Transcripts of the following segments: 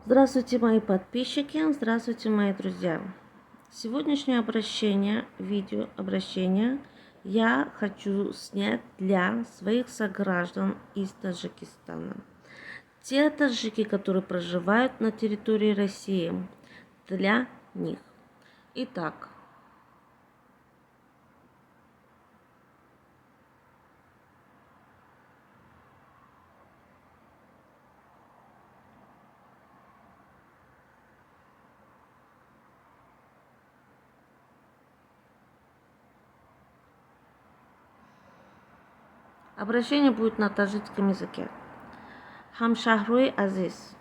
Здравствуйте, мои подписчики, здравствуйте, мои друзья. Сегодняшнее обращение, видео обращение я хочу снять для своих сограждан из Таджикистана. Те таджики, которые проживают на территории России, для них. Итак, обращение будет на таджикском языке. Ҳамшаҳрҳои азиз,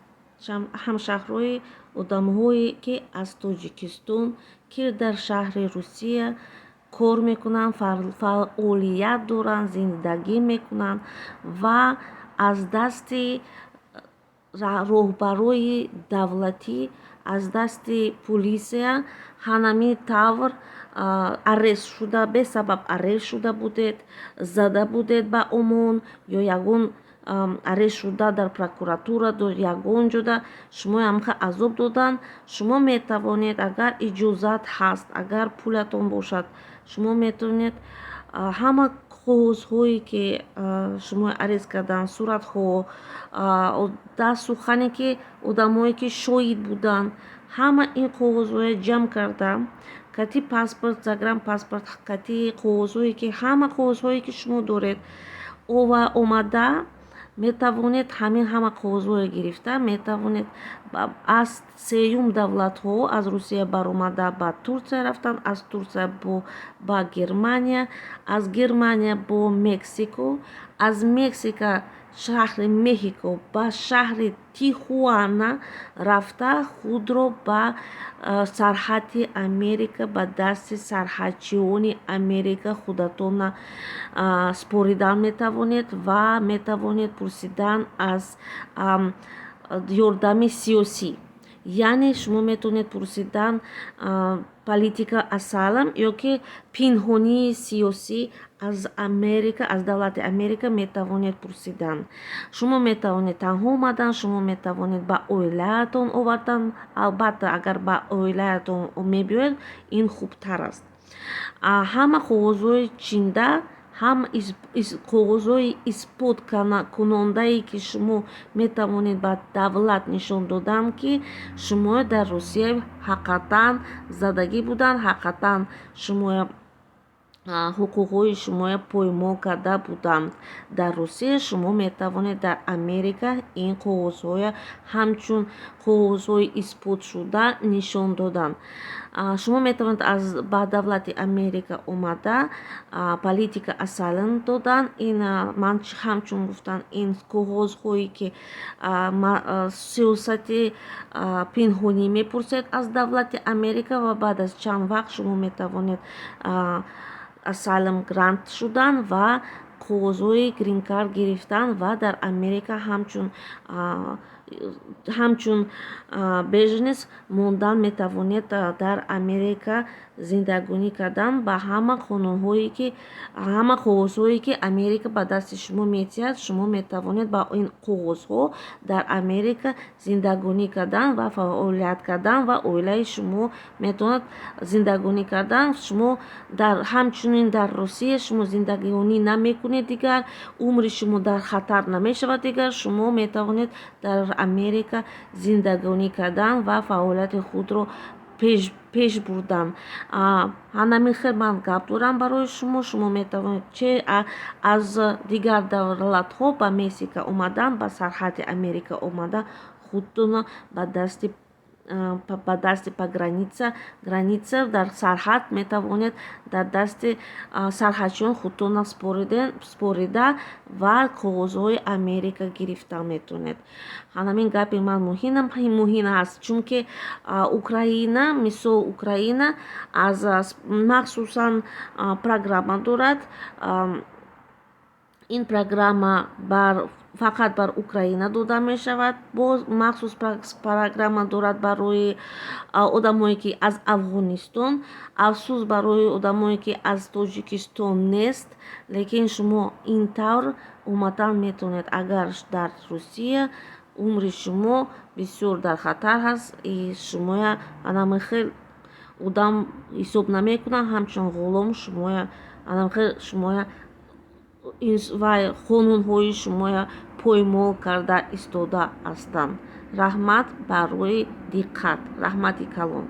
ҳамшаҳрҳои одамҳое, ки аз Тоҷикистон, ки дар шаҳри Русия кор мекунанд, фаъолият доранд, зиндагӣ мекунанд ва аз дасти роҳбарои давлатӣ, аз дасти полисия ҳанами тавр арест шуда, бесабаб арест шуда будед, зада будед ба ОМОН ё ягон арест шуда дар прокуратура, ягон ҷода шумо ҳамха азоб доданд. Шумо метавонед, агар иҷозат ҳаст, агар пулатон бошад, шумо метавонед ҳама коғозҳое, ки шумо арест карданд, суратҳо, даст сухане, ки одамое, ки шоҳид буданд, ҳама ин коғозҳоя ҷамъ карда, кати паспорт, загранпаспорт, кати коғозҳое, ки ҳама коғозҳое, ки шумо доред, ова омада метавонед ҳамин ҳама коғозҳое гирифта метавонед аз сеюм давлатҳо, аз Русия баромада ба Турсия рафтан, аз Турсия ба Германия, аз Германия бо Мексико, аз Мексика шаҳри Мехико ба шаҳри Тихуана рафта, худро ба сарҳади Америка, ба дасти сарҳадчиёни Америка худатонро споридан метавонед ва метавонед пурсидан аз ёрдами сиёсӣ. Яъне шумо метавонед пурсидан политика asylum ё ки пинҳонии сиёсӣ аз Америка, аз давлати Америка метавонед пурсидан. Шумо метавонед танҳо омадан, шумо метавонед ба оилаатон овардан. Албатта, агар ба оилаатон мебиёед, ин хубтар аст. Ҳама коғозҳои чинда, ҳама коғозҳои исботкунондае, ки шумо метавонед ба давлат нишон додан, ки шумо дар Русия ҳақиқатан задагӣ буданд, ҳақиқатан шумо ҳуқуқҳои шумоя поймол карда буданд дар Русия, шумо метавонед дар Америка ин коғозҳоя ҳамчун коғозҳои исботшуда нишон додан. Шумо метавонед аз ба давлати Америка омада политика asylum додан. Ин ман ҳамчун гуфтам, ин коғозҳое, ки сиёсати пинҳонӣ мепурсед аз давлати Америка ва баъд аз чанд вақт шумо метавонед asylum grant шудан ва коғозҳои грин-карт гирифтан ва дар Америка ҳамчун беженец мондан метавонед, дар Америка зиндагонӣ кардан. Ба ҳама қонунҳое, ки ҳама коғозҳое, ки Америка ба дасти шумо метиҳад, шумо метавонед ба ин коғозҳо дар Америка зиндагонӣ кардан ва фаъолият кардан ва оилаи шумо метавонад зиндагонӣ кардан. Шумо дар ҳамчунин дар Русия шумо зиндагонӣ намекунед, дигар умри шумо дар хатар намешавад, дигар шумо метавонед дар Америка зиндагонӣ кардан ва фаъолияти худро пеш бурдан. Ҳанамин хел ман гап дорам барои шумо. Шумо метавонед че аз дигар давлатҳо ба Мексика омадан, ба сарҳади Америка омада, худтонро ба дасти пограница граница дар сарҳад метавонед дар дасти сарҳадчиён худтонро спорида ва коғозҳои Америка гирифта метавонед. Ҳанамин гапи ман муҳим аст, чунки Украина, мисол, Украина аз махсусан программа дорад. Ин программа бар фақат бар Украина дода мешавад. Боз махсус программа дорад барои одамое, ки аз Афғонистон. Афсӯс, барои одамое, ки аз Тоҷикистон нест, лекин шумо ин тавр омадан метавонед, агар дар Русия Умри шумо бисёр дар хатар ҳаст и шумоя анами хел одам ҳисоб намекунанд, ҳамчун ғулом шумоя, анами шумоя вай қонунҳои шумоя поймол карда истода ҳастанд. Раҳмат барои диққат, раҳмати калон.